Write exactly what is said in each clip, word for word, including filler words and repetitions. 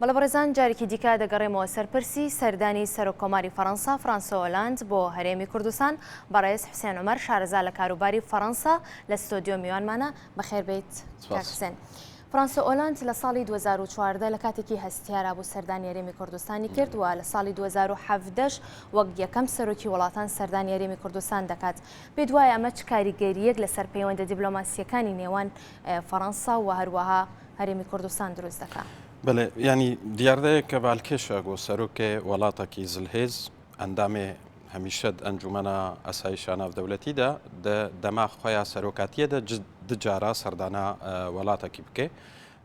بەڵێ بەڕێزان، جارێکی دیکە دەگەڕێمەوە سەر پرسی سەردانی سەرۆک کۆماری فەڕەنسا، فرانسۆ ئۆلاند، بۆ هەرێمی کوردستان. بەڕێز حوسێن عومەر، شارەزا لە کاروباری فەڕەنسا، لە ستۆدیۆ میوانمانە. بەخێر بیت، سپاس. کاک حوسێن. فرانسۆ ئۆلاند لە ساڵی دوو هەزار و چواردە لە کاتێکی هەستیارا بوو سەردانی هەرێمی کوردستانی کرد و لە ساڵی دوو هەزار و حەڤدە وەک یەکەم سەرۆکی وڵاتان سەردانی هەرێمی کوردستان دەکات. پێت وایە ئەمە چ کاریگەریەک لەسەر پەیوەندە دیبلۆماسیەکانی نێوان، ئە، فەڕەنسا و هەروەها هەرێمی کوردستان دروست دەکات؟ بەڵێ، یعنی دیاردەیەکە بالکێشە گۆ سەرۆکێ وڵاتەکی زلهێز، ئەندامێ هەمیشە ئەنجومەنە ئەسایشە ناودەولەتی دە، دە دەما خۆیا سەرۆکاتیە دە ج-، دجارا سەردانا، ئە، وڵاتەکی بکێ،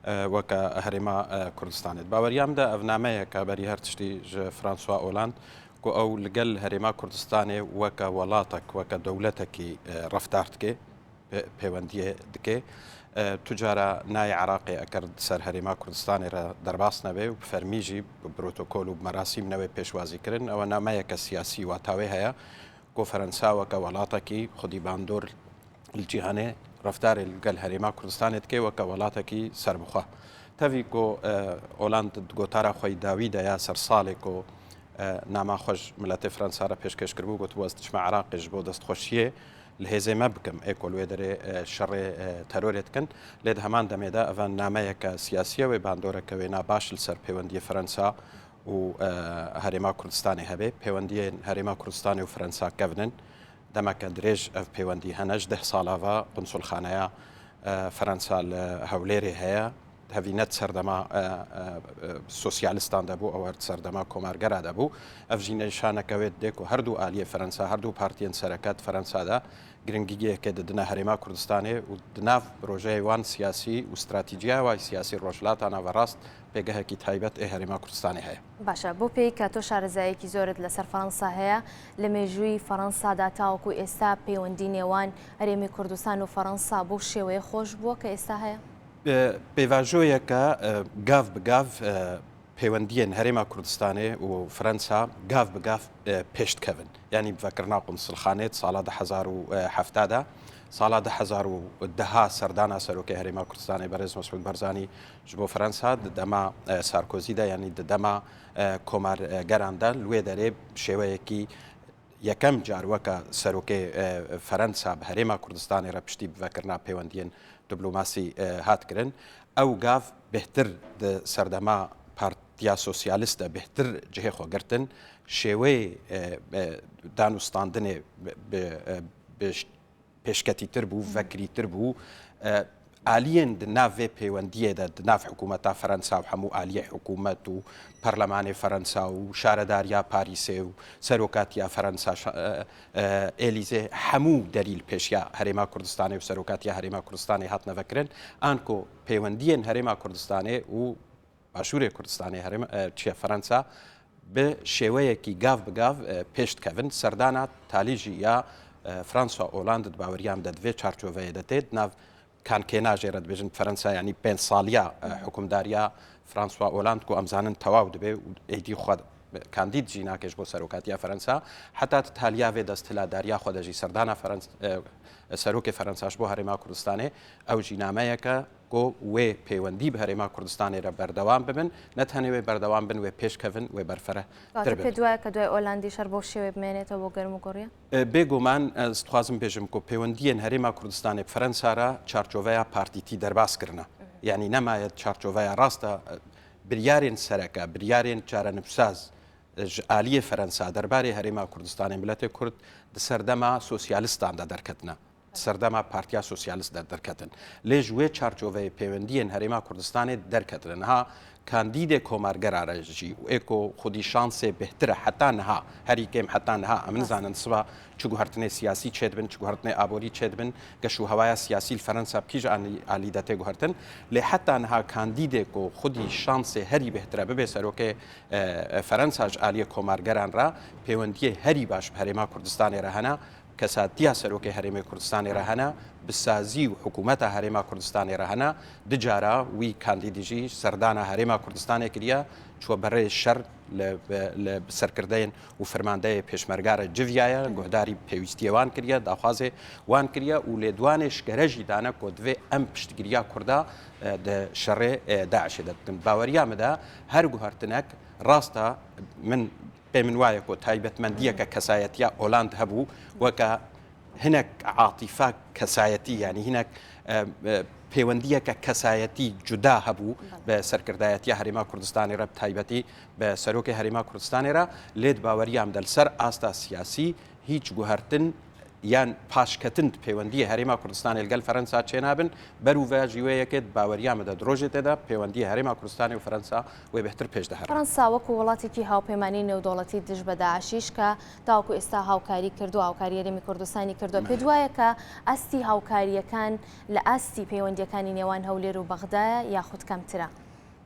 ئە، وەکە هەرێما، ئە، کوردستانێت. باوەریام دە ئەڤنامەیەکە بەری هەر تشتی ژە فرانسوا ئۆلاند، کو ئەو لەگەل هەرێما کوردستانێ وەکە وڵاتەک، وەکە دەولەتەکی، ئە، ڕەفتار دکێ، پێ-، پەیوەندیە دکێ. ئە، توجارە نای عراقێ ئەکرد سەر هەرێما کوردستانێ رە دەرباس نەبێ و فەرمیژی بە پرۆتۆکۆل و مەراسیم نەوێ پێشوازی کردن. ئەوە نامەیەکە سیاسی واتاوێ هەیە، کو فەرەنسا وەکە وڵاتەکی خودی باندۆر لە جیهانێ ڕەفتارێ لەگەل هەرێما کوردستانێ دکێ وەکە وڵاتەکی سەربخوا. تەڤی کو، ئە، ئۆلاند گۆتارا خۆی داوی دەیا سەر ساڵێ کو، ئە، ناما خۆش ملەتێ فەرەنسا رە پێشکەش کردبوو، گوت وەز دچمە عراقێ ژ بۆ دەستخۆشیە لە هێزێ مە بکەم، ئێ کۆلوێ دەرێ، ئە، شەڕێ، ئە، تەرۆرێ دکن. لێ دە هەمان دەمێدا ئەڤە نامەیەکە سیاسیە وێ باندۆرەکە وێ ناباش لەسەر پەیوەندیە فەرەنسا و، ئە، هەرێما کوردستانێ هەبێ. پەیوەندیە هەرێما کوردستانێ و فەرەنسا کەڤنن. دەمەکە درێژ ئەڤ پەیوەندی هەنە، ژ دە ساڵاڤە قونسولخانەیە، ئە، فەرەنسا لە هەولێرێ هەیە. هەڤینەت سەردەما، ئە، ئە، ئە، سۆسیالیستان دەبوو، ئەوە سەردەما کۆمارگەرا دەبوو. ئەڤ ژینە شانەکەوێت دێک و هەردوو ئالیە فەرەنسا، هەردوو پارتیەن سەرەکەت فەرەنسادا گرنگیگەیەکێ ددنە هەرێما کوردستانێ و دناڤ پرۆژەیە وان سیاسی و استراتیجیا وای سیاسی ڕۆژلاتانە ڤەڕاست پێگەهێکی تایبەت ئێ هەرێما کوردستانێ هەیە. باشە، بۆ پێی کە تۆ شارەزایەکی زۆرت لەسەر فەڕەنسا هەیە، لە مێژووی فەڕەنسادا تاوەکو ئێستا پەیوەندی نێوان هەرێمی کوردستان و فەڕەنسا بەو شێوەیە خۆش بووە کە ئێستا هەیە؟ ئە، پێڤاژۆیەکە، ئە، گاڤ بە گاڤ، ئە، پەیوەندیەن هەرێما کوردستانێ و فەرەنسا گاڤ بە گاڤ، ئە، پێشت کەڤن. یعنی بڤەکردنا قونسلخانێت ساڵا دە هەزار و حەفتا دا، ساڵا دە هەزار و دە سەردانا سەرۆکێ هەرێما کوردستانێ بەڕێز مەسعود بەرزانی ژ بۆ فەرەنسا، دە دەما، ئە، سارکۆزی دا، یعنی دە دەما، ئە، کۆمار، ئە، گەران دا، لوێ دەرێ شێوەیەکی یەکەم جار وەکە سەرۆکێ، ئە، فەرەنسا بە هەرێما کوردستانێ رە پشتی بڤەکردنا پەیوەندیەن دیبلۆماسی، ئە، هات کرن. ئەو گاڤ بهتر دە سەردەما پارتیا سۆسیالیستە بهتر جهێ خۆ گرتن، شێوەی، ئە، ئە، دانوستاندنێ ب-، ب-، ئە، بش-، پێشکەتیتر بوو، ڤەکریتر بوو. ئە، ئالیەن دە ناڤێ پەیوەندیێ دە، دە ناڤ حکوومەتا فەرەنسا و هەموو ئالیە حکوومەت و پەرلەمانێ فەرەنسا و شارەداریا پاریسێ و سەرۆکاتیا فەرەنسا شا-، ئە، ئە، ئێلیزێ هەموو دەریل پێشیا هەرێما کوردستانێ و سەرۆکاتیا هەرێما کوردستانێ هاتنە ڤەکرن. ئانکۆ پەیوەندیەن هەرێما کوردستانێ و باشوورێ کوردستانێ هەرێما، ئە، چیە فەرەنسا بە شێوەیەکی گاڤ بە گاڤ، ئە، پێشت کەڤن. سەردانا تالیژی یا، ئە، فرانسوا ئۆلاند باوەریام دە دڤێ چارچۆڤەیە دەتێت ناڤ کانکێناژێ رە دبێژن فەرەنسا، یعنی پێنج ساڵیا، ئە، حکومداریا فرانسوا ئۆلاند کو ئەمزانن تەواو دبێ و ئەیدی خوا کاندید جی ناکێش بۆ سەرۆکاتیا فەرەنسا، حتا تالیاڤێ دەست هلاداریا خۆ دەژی سەردانا فەرەنس-، ئە، سەرۆکێ فەرەنساش بۆ هەرێما کوردستانێ ئەو جی نامەیەکە کو وێ پەیوەندی بە هەرێما کوردستانێ رە بەردەوام ببن، نە تەنێ وێ بەردەوام بن، وێ پێشکەڤن، وێ بەرفەرە تر واتە پێت بن. وایە کە دوای ئۆلاندی شەر بەو شێوەیە بمێنێتەوە بۆ گەرم و گۆڕیە؟ ئە، بێگومان، ئە، دخوازم بێژم کو پەیوەندیەن هەرێما کوردستانێ فەرەنسا رە چارچۆڤەیا پارتیتی دەرباس کرنە. یعنی نەمایەت چارچۆڤەیا ڕاستە، ئە، بریارێن سەرەکە، بریارێن چارەنووسساز، ئە، ژ ئالیە فەرەنسا دەربارێ هەرێما کوردستانێ ملەتێ کورد دە سەردەما سۆسیالیستان دە دەرکەتنە. سەردەما پارتیا سۆسیالیست دە دەرکەتن. لێژ وێ چارچۆڤەیە پەیوەندیەن هەرێما کوردستانێ دەرکەتنە. نها کاندیدێ کۆمارگەرارە ژی و ئێکۆ خودی شانسێ بهترە حتا نها، هەری کێم حتا نها. ئەمن زانن سبا چ گوهرتنێ سیاسی چێت بن، چ گوهرتنێ ئابۆری چێت بن، گەش و هەوایە سیاسی لە فەرەنسا بکیژ ئالی-، ئالیدەتێ گوهرتن. لێ حتا نها کاندیدێک و خودی شانسێ هەری بهترە ببێ سەرۆکێ، ئە، فەرەنسا ژ ئالیە کۆمارگەران را پەیوەندیە هەری باش بە هەرێما کوردستانێ رە هەنا. kesatiya Serokê Herêmê Kurdistanê re hene, bi sazî û hikûmeta Herêma Kurdistanê re hene. Du cara wî kandîdî jî serdana Herêma Kurdistanê kiriye, çûye berê şer li, li, li serkirdeyên û fermandeyê pêşmerga re civiyaye, guhdarî pêwîstiyê wan kiriye, daxwazê wan kiriye û lêdwanê eşkere jî dane ku divê em piştgiriya Kurda, e, di şerê, e, DAIŞê de dikin. Baweriya min de her guhertinek rast e, min pê min wayê ku taybetmendiyeke kesayetiya Hollande hebû, weke hinek atîfa kesayetî, yanî hinek, e, e, pêwendiyeke kesayetî cuda hebû bi serkirdayetiya Herêma Kurdistanê re, bi taybetî bi Serokê Herêma Kurdistanê re, lê di baweriya min de li ser asta siyasî hîç guhertin yan paşketin di pêwendiyê Herêma Kurdistanê li gel Ferensa çênabin. Ber û veya jî wê yekê di baweriya min de di rojê tê de pêwendiyê Herêma Kurdistanê û Ferensa wê bêhtir pêş de here. Ferensa وەکو وڵاتێکی هاوپەیمانی نێودەوڵەتی دژ بە داعشیش کە تاوەکو ئێستا هاوکاری کردو، هاوکاری هەرێمی کوردستانی کردووە، پێت وایە کە ئاستی هاوکاریەکان لە ئاستی پەیوەندیەکانی نێوان هەولێر و بەغدایە یاخود کەمترە؟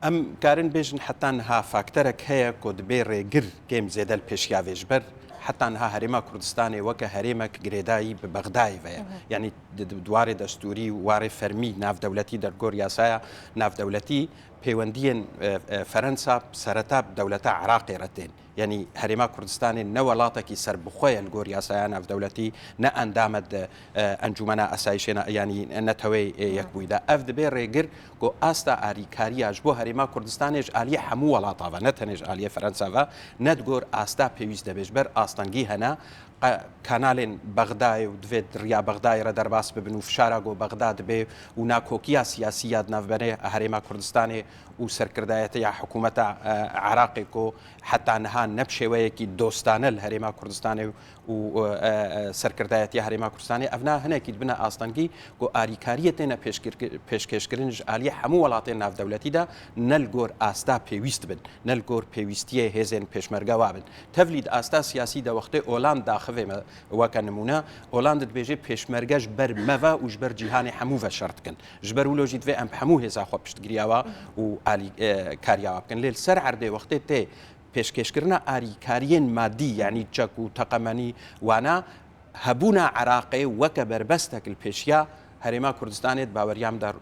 Em karin bêjin heta niha fakterek heye ku dibê rêgir kêm zêde li pêşiya vê. Ji ber heta niha Herêma Kurdistanê weke herêmek girêdayî bi Bexdayê ve ye. Yanî di, di, di warê destûrî û warê fermî navdewletî, dergor yasaya navdewletî, pêwendiyên, e, e, Ferensa sereta bi dewleta Iraqê re tên. Yanî Herêma Kurdistanê ne welatekî serbixwe ye li gor yasaya navdewletî, ne endam e di, e, Encûmena Esayîşê Na-, yanî Neteweyê, e, Yekbûyî de. Ev dibe rêgir ku asta arîkariya ji bo Herêma Kurdistanê ji aliyê hemû welata ve, ne tenê ji aliyê Ferensa ve, ne di gor asta pêwîst de be. Ji ber astengî hene, qe-, kanalên Bexdayê û divê di riya Bexdayê re derbas bibin û fişara ku Bexda dibe û nakokiya siyasî ya di navberê Herêma Kurdistanê û serkirdayetiya hikûmeta, e, Iraqê ku heta niha ne bi şêweyekî dostane li Herêma Kurdistanê û, e, e, serkirdayetiya Herêma Kurdistanê, ev na hinekî dibine astengî ku arîkariyê têne pêşkir-, pêşkêşkirin ji aliyê hemû welatên navdewletî de ne li gor asta pêwîst bin, ne li gor pêwîstiyê hêzên pêşmerge wa bin. Tevlî di asta siyasî de wextê Hollande daxivê me weke nimûne, Hollande dibêje pêşmerge ji ber me ve û ji ber cîhanê hemû ve şer dikin. Ji ber wilo jî divê em bi hemû hêza xwe piştgiriya wa û alî, e, kariya wa bikin. Lê li ser erdê wextê tê pêşkêşkirina arîkariyên madî, yanî çek û teqemenî wana, hebûna Iraqê weke berbestek li pêşiya Herêma Kurdistanê di baweriya min de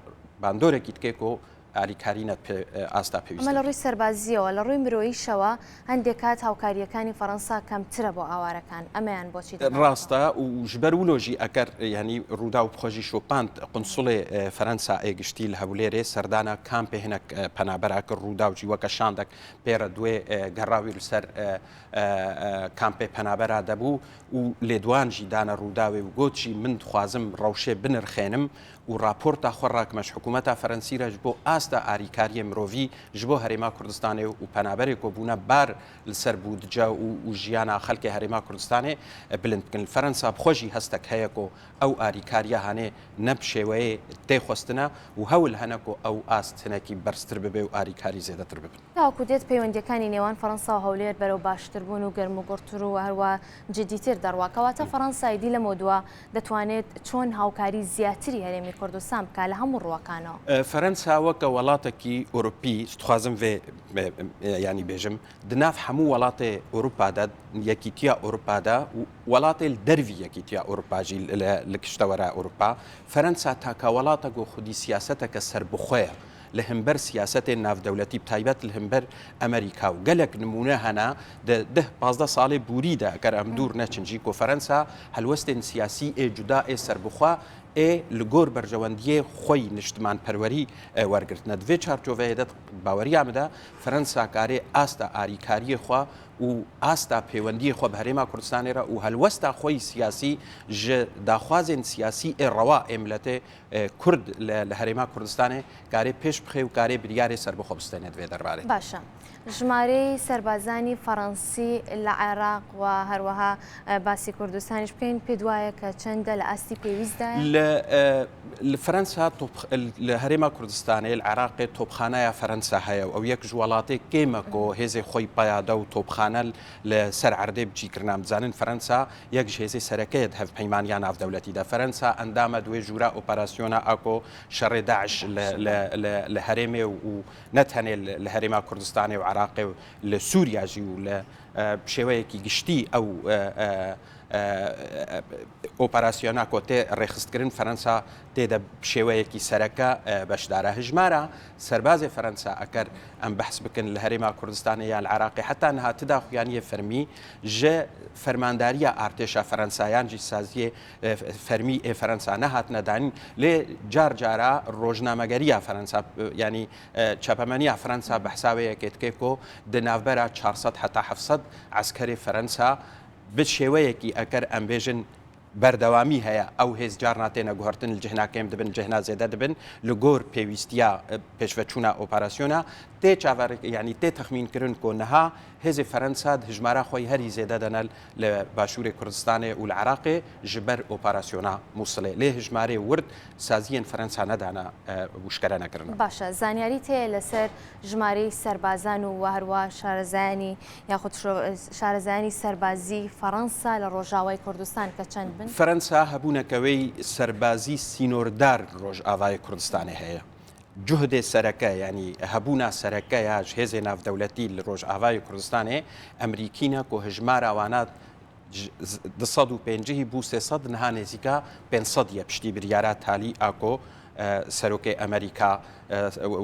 bandorekî dike ku alîkarî ne pê-, asta pêwîst ئەمە لە دەبێت. ڕووی سەربازیەوە، لە ڕووی مرۆییشەوە هەندێک کات هاوکاریەکانی فەڕەنسا کەمترە بۆ ئاوارەکان. ئەمەیان بۆچی دەگەڕێتەوە؟ ڕاستە و ji ber wilo jî eker, yanî Rûdaw bi xwe jî şopand, qunsulê, e, Ferensa ê giştî li Hewlêrê serdana kampê hinek, e, penabera kir. Rûdaw jî weke şandek pê re di wê, e, gerra wî li ser, e, e, e, kampê penabera de bû û lêdwan jî dane Rûdawê û got jî, min dixwazim rewşê binirxênim û raporta xwe rakime ji hikûmeta Ferensî re ji bo asta arîkariyê mirovî ji bo Herêma Kurdistanê û penaberê ku bûne bar li ser bûdce û, û jiyana xelkê Herêma Kurdistanê, e, bilind bikin. Li Ferensa bi xwe jî hestek heye ku ew arîkariya hanê ne bi şêweyê tê xwestine û hewl hene ku ew ast hinekî berztir bibe û arîkarî zêdetir bibin. تاوەکو دێت پەیوەندیەکانی نێوان فەڕەنسا و هەولێر بەرەو باشتربوون و گەرموگوڕتر و هەروە جدیتر دەڕوا. کەواتە فەڕەنسا ئیدی لەمەو دوا دەتوانێت چۆن هاوکاری زیاتری هەرێمی کوردستان بکا لە هەموو ڕووەکانەوە؟ E, Ferensa weke welatekî Ewropî, dixwazim vê, e, e, yanî bêjim, di nav hemû welatê Ewropa de, Yekîtiya Ewropa de û welatê li dervî Yekîtiya Ewropa jî li, li, li kişte were Ewropa. Ferensa taka welata ku xwedî siyaseteke serbixwe ye li hember siyasetên navdewletî, bi taybet li hember Amerîka û gelek nimûne hene di deh pazdeh salê borî de, eger em dûr neçin jî, ku Ferensa helwestên siyasî ê cuda ê serbixwe ê li gor berjewendiyê xwe yî niştimanperwerî, e, wergirtine. Di vê çarçoveyê de, baweriya min de, Ferensa karê asta arîkariyê xwe û asta pêwendiyê xwe bi Herêma Kurdistanê re û helwesta xwe yî siyasî ji daxwazên siyasî ê rewa ê miletê, e, Kurd li, li Herêma Kurdistanê karê pêş bixê û karê biryarê serbixwe bistêne di vê derbarê. باشە. ژمارەی سەربازانی فەڕەنسی لە عێراق و هەروەها، ئە، باسی کوردستانیش بکەین، پێت وایە کە چەندە لە ئاستی پێویستدایە؟ Li, e, li Ferensa top-, li Herêma Kurdistanê, li Iraqê topxaneya Ferensa heye û ew yek ji welatê kêm e ku hêzê xwe yî peyade û topxane li ser erdê bi cî kirine. Em dizanin Ferensa yek ji hêzê sereke ye di hevpeymaniya navdewletî de. Ferensa endam e di wê jûra operasyona a ku şerê DAIŞ li, li, li, li herêmê û, û ne tenê li, li Herêma Kurdistanê û Iraqê û li Sûriya jî û li, e, bi şêweyekî giştî ew, e, e, e, e, operasyona ku tê rêxistkirin, Fransa tê de bi şêweyekî sereke, e, beşdar e. Hijmara serbazê Fransa, eker em behs bikin, li Herêma Kurdistanê ya li Iraqê heta niha ti daxuyaniyê fermî ji fermandariya artêşa Fransa yan jî saziyê, e, fermî ê Fransa nehatine danîn. Lê car cara rojnamegeriya Fransa, e, yanî, e, çapemeniya Fransa behsa wê yekê dike ku di navbera çar sed heta heft sed eskerê Fransa bi şêweyekî, eker em bêjin, berdewamî heye. Ew hêz carna têne guhertin, li cihna kêm dibin, cihna zêde dibin, li gor pêwîstiya, e, pêşveçûna operasyona tê çaver, yanî tê texmînkirin ku niha hêzê Fransa di hijmara xwe yî herî zêde de ne li Başûrê Kurdistanê û li Iraqê ji ber operasyona Mûsilê. Lê hijmarê wird saziyên Fransa nedana, e, wişkere nekirina. باشە، زانیاریت هەیە لەسەر ژمارەی سەربازان و هەروە شارەزایانی یاخود شۆ-، شارەزایانی سەربازی فەڕەنسا لە ڕۆژاوای کوردستان کە چەند بن؟ Fransa hebûneke wê serbaziya sînordar Rojavayê Kurdistanê heye. Cuhdê sereke, yanî hebûna sereke ya ji hêzên navdewletî li Rojavayê Kurdistanê Emerîkî ne ku hijmara wana ji, z-, du sed û pêncî bû sê sed, niha nêzîka pênc sed ye piştî biryara talî a ku, e, serokê Emerîka, e,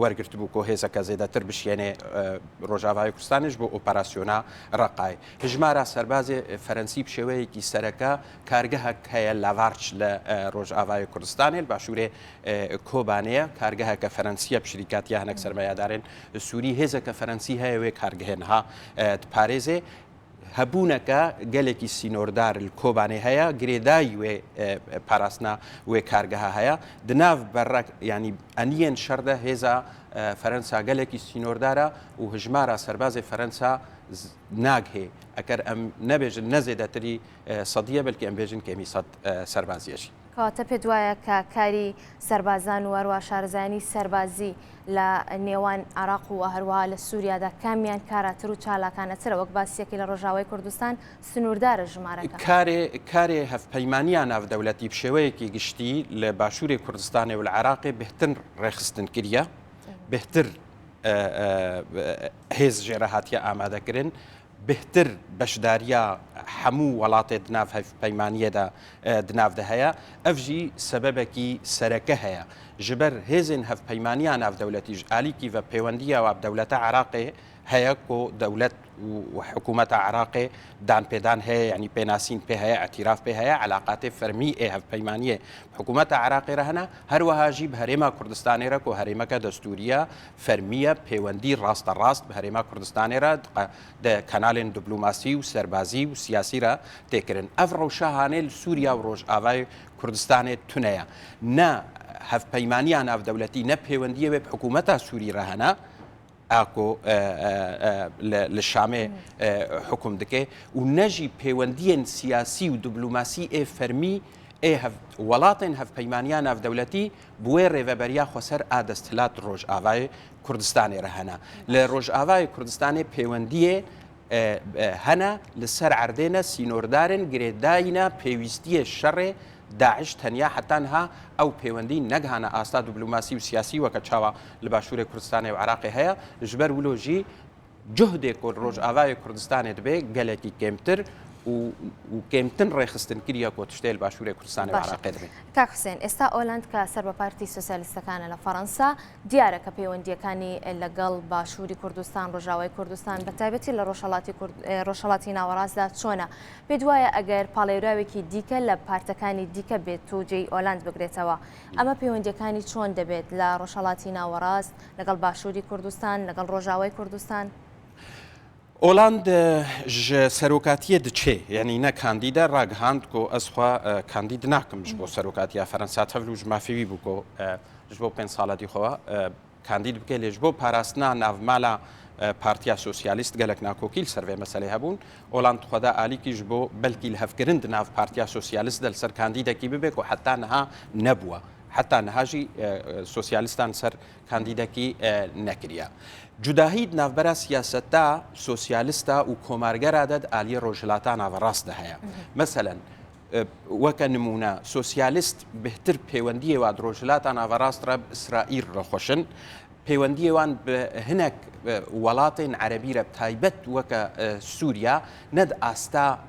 wergirtibû ku hêzeke zêdetir bişiyêne, e, Rojavayê Kurdistanê ji bo operasyona Reqayê. Hijmara serbazê Ferensî bi şêweyekî sereke kargehek heye Lavarç li, e, Rojavayê Kurdistanê, li başûrê, e, Kobanê ye. Kargeheke Ferensî ye bi şirîkatiya hinek sermayedarên Sûrî. Hêzeke Ferensî heye wê kargehê niha, e, diparêzê. Hebûneke gelekî sînordar li Kobanê heye, girêdayî wê, e, parastina wê kargeha heye. Di nav berrek, yanî eniyên şer de hêza, e, Ferensa gelekî sînordar e û hijmara serbazê Ferensa z-, nagihê. Eker em nebêjin ne zêdetirî, e, sedî ye, belkî em bêjin kêmî sed, e, serbazî ye jî. کەواتە پێت وایە کە کاری سەربازان و هەروە شارەزایانی سەربازی لە نێوان عێراق و هەروەها لە سووریادا کامیان کاراتر و چالاکانەترە، وەک باسیەکی لە ڕۆژاوای کوردستان سنووردارە ژمارەکە؟ Karê, karê hevpeymaniya navdewletî bi şêweyekî giştî li Başûrê Kurdistanê û li Iraqê bêhtir rêxistin kiriye, bêhtir, e, e, hêz jê re hatiye amadekirin, bêhtir beşdariya hemû welatê di nav hevpeymaniyê de, e, di nav de heye. Ev jî sebebekî sereke heye. Ji ber hêzên hevpeymaniya navdewletî ji alîkî ve pêwendiya wa bi dewleta Iraqê heye ku dewlet û, û hikûmeta Iraqê danpêdan heye, yanî pênasîn pê heye, îtîraf pê heye, elaqatê fermî ê hevpeymaniyê bi hikûmeta Iraqê re hene, her wiha jî bi Herêma Kurdistanê re ku herêmeke destûrî ye, fermî ye, pêwendî rasterast bi Herêma Kurdistanê re di qe-, di kanalên diplomasî û serbazî û siyasî re tê kirin. Ev rewşa hanê li Sûriya û Rojavayê Kurdistanê tune ye. Ne hevpeymaniya navdewletî, ne pêwendiyê wê bi hikûmeta Sûrî re hene, a ku, e, e, e, li, li Şamê, e, hukum dike û ne jî pêwendiyên siyasî û diplomasî ê fermî ê hev-, welatên hevpeymaniya navdewletî bi wê rêveberiya xweser a desthilat Rojavayê Kurdistanê re hene. Li Rojavayê Kurdistanê pêwendiyê, e, e, hene li ser erdê ne sînordar in, girêdayî ne pêwîstiyê şerê, DAIŞ tenya heta niha ew pêwendî negihane asta diplomasî û siyasî weke çawa li Başûrê Kurdistanê û Iraqê heye. Ji ber wilo jî cuhdê ku li Rojavayê Kurdistanê dibe gelekî kêmtir û, û kêmtin rêxistin kiriye ku tiştê li Başûrê Kurdistanê û Iraqê dibe. کاک حوسێن، ئێستا ئۆلاند کە سەر بە پارتی سۆسیالیستەکانە لە فەڕەنسا، دیارە کە پەیوەندیەکانی لەگەڵ باشووری کوردستان، ڕۆژاوای کوردستان، بە تایبەتی لە ڕۆژهەڵاتی کورد-، ئێ، ڕۆژهەڵاتی ناوەڕاستدا چۆنە؟ پێت وایە ئەگەر پاڵێوراوێکی دیکە لە پارتەکانی دیکە بێت و جێی ئۆلاند بگرێتەوە، ئەمە پەیوەندیەکانی چۆن دەبێت لە ڕۆژهەڵاتی ناوەڕاست، لەگەڵ باشووری کوردستان، لەگەڵ ڕۆژاوای کوردستان؟ ئۆلاند، ئە، ji serokatiyê diçê, yanî ne kandîd e, ragihand ku ez xwe, e, kandîd nakim ji bo serokatiya Ferensa, tevlû ji mafê wî bû ku, e, ji bo pênc saletî xwe, e, kandîd bike, lê ji bo parastina navmala, e, Partiya Sosyalîst gelek nakokî li ser vê meselê hebûn. Oland xwe da alîkî ji bo belkî lihevkirin di nav Partiya Sosyalîst de li ser kandîdekî bibe ku heta niha nebûwe. Heta niha jî, e, e, sosyalîstan ser kandîdekî, e, nekiriye. Cudahî di navbera siyaseta sosyalîsta û komargera de di aliyê Rojhilata Naverast de heye. Meselen, E, weke nimûne, sosyalîst bêhtir pêwendiyê wa di Rojhilata Naverast re bi Îsraîl re xweş in. Pêwendiyê wan bi hinek, e, welatên erebî re, bi taybet weke, e, Sûriya, ne di asta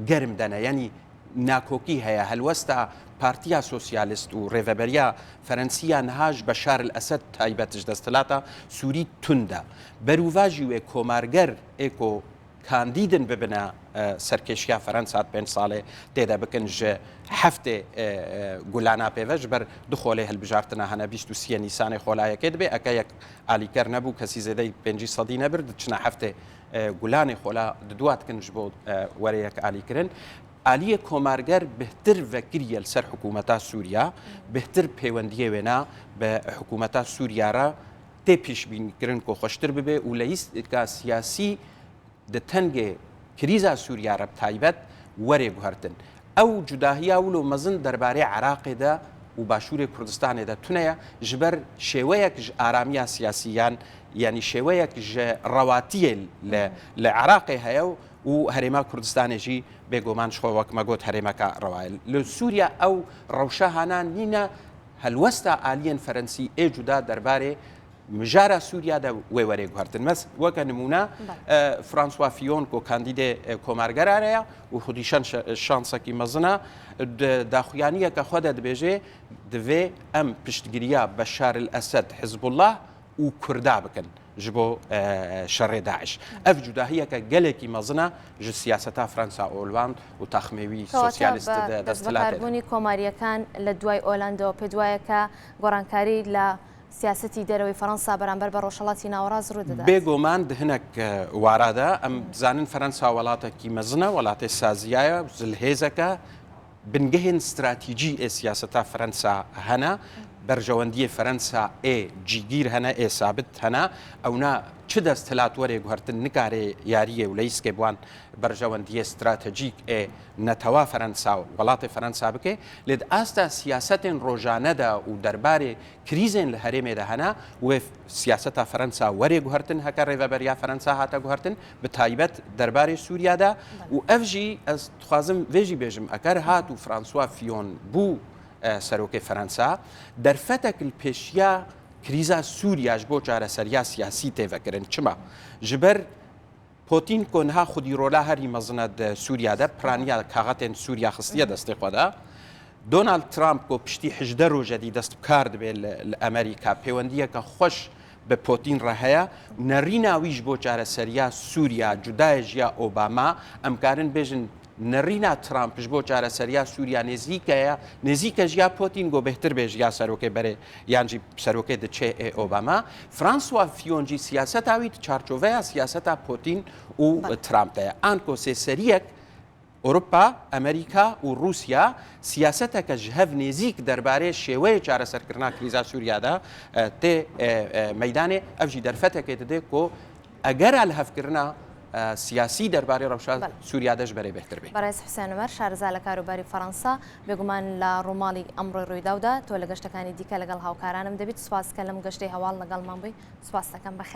germ de ne. Yanî nakokî heye. Helwesta Partiya Sosyalist û Rêveberiya Ferensî ya niha ji Beşar el Esed taybet ji desthilata Sûrî tund e. Berûva jî wê komarger ê ku kandîdin bibine, e, serkêşiya Ferensa di pênc salê tê de bikin ji heftê, e, e, gulana pêve, ji ber du xolê hilbijartina hene, bîst û siyê Nîsanê xola yekê dibe, eke yek alîker nebû, kesî zêdeyî pêncî sedî nebir, diçine heftê, e, gulanê xola diduwa dikin ji bo, e, were yek alîkirin. Aliyê komarger bihtir vekiriye li ser hikûmeta Sûriya, bihtir pêwendiyê wêna bi hikûmeta Sûriya re tê pîşbînkirin ku xweştir bibe û leyîstika siyasî di tengê krîza Sûriya re bi taybet were guhertin. Ew cudahiya wilo mezin derbarê Iraqê de û Başûrê Kurdistanê de tune ye, ji ber şêweyek ji aramiya siyasî yan, yanî şêweyek ji rewatiyê li, li Iraqê heye û Herêma Kurdistanê jî bêguman ji xwe, wek me got, herêmeka rewa ye. Li Sûriya ew rewşa hana nîne, helwesta aliyên Ferensî ê cuda derbarê mijara Sûriya de wê were guhertin. Mes-, weke nimûne, Belê. e, François Fillon ku kandîdê, e, komargera re ye û xwedî şan-, şe-, şansekî mezin e, di daxuyaniyeke xwe de dibêje, divê em piştgiriya Beşar el Esed, Hizbullah û Kurda bikin ji bo, e, şerê DAIŞ. Ev cudahiyeke gelekî mezin e ji siyaseta Fransa Hollande û taxmê wî Kewata sosyalist bە de desthilatê de. دەستبەکاربوونی کۆماریەکان لە دوای ئۆلاندەوە پێدوایە کە گۆڕانکاری لە سیاسەتی دەرەوەی فەڕەنسا بەرامبەر بە ڕۆژهەڵاتی ناوەڕاست ڕوو دەدات. بێگومان di hinek, e, wara de em dizanin Fransa welatekî mezin e, welatê saziyayê, zilhêzeke, bingehên stratejî ê siyaseta Fransa hene, berjewendiyê Fransa ê cîgîr hene, ê sabit hene, ewna çi desthilat were guhertin nikare yariyê û leyîskê bi wan berjewendiyê stratejîk ê netewa Fransa û welatê Fransa bike, lê di asta siyasetên rojane de û derbarê krîzên li herêmê de hene, wê siyaseta Fransa were guhertin, heke rêveberiya Fransa hate guhertin, bi taybet derbarê Sûriya de. Belê. Û ev jî, ez dixwazim vê jî bêjim, eger hat û François Fillon bû, e, serokê Fransa, derfetek li pêşiya krîza Sûriya ji bo çareseriya siyasî tê vekirin. Çima? Ji ber Putin ku niha xwedî rola herî mezin e di Sûriya de, piraniya kaxetên Sûriya xistiye destê xwe de. Donald Trump ku piştî hejdeh roje dî dest bi kar dibe li, li Amerîka, pêwendiyeke xweş bi Putin re heye. Nerîna wî ji bo çareseriya Sûriya cuda ye ji ya Obama. Em karin bêjin nerîna Trump ji bo çareseriya Sûriya nêzîke ye, nêzîke ji ya Putin, go bêhtir bê ji ya serokê berê yan jî serokê diçe ê Obama. François Fillon jî siyaseta wî di çarçoveya siyaseta Putin û Belê. Trump de ye. Anko sêseriyek Ewropa, Amerîka û Rûsya siyaseteke ji hev nêzîk derbarê şêweyê çareserkirina krîza Sûriya de, e, tê, e, e, meydanê. Ev jî derfetekê dide ku egera lihevkirina, e, siyasî derbarê rewşa Belê. Sûriya de ji berê bêhtir bê. بەڕێز حوسێن عومەر، شارەزا لە کاروباری فەڕەنسا، بێگومان لە ڕووماڵی ئەمڕۆی ڕوویداودا تۆ لە گەشتەکانی دیکە لەگەڵ هاوکارانم دەبیت. سوپاس کە لەم گەشتەی هەواڵ لەگەڵمان بووی. سوپاس دەکەم. بەخێر.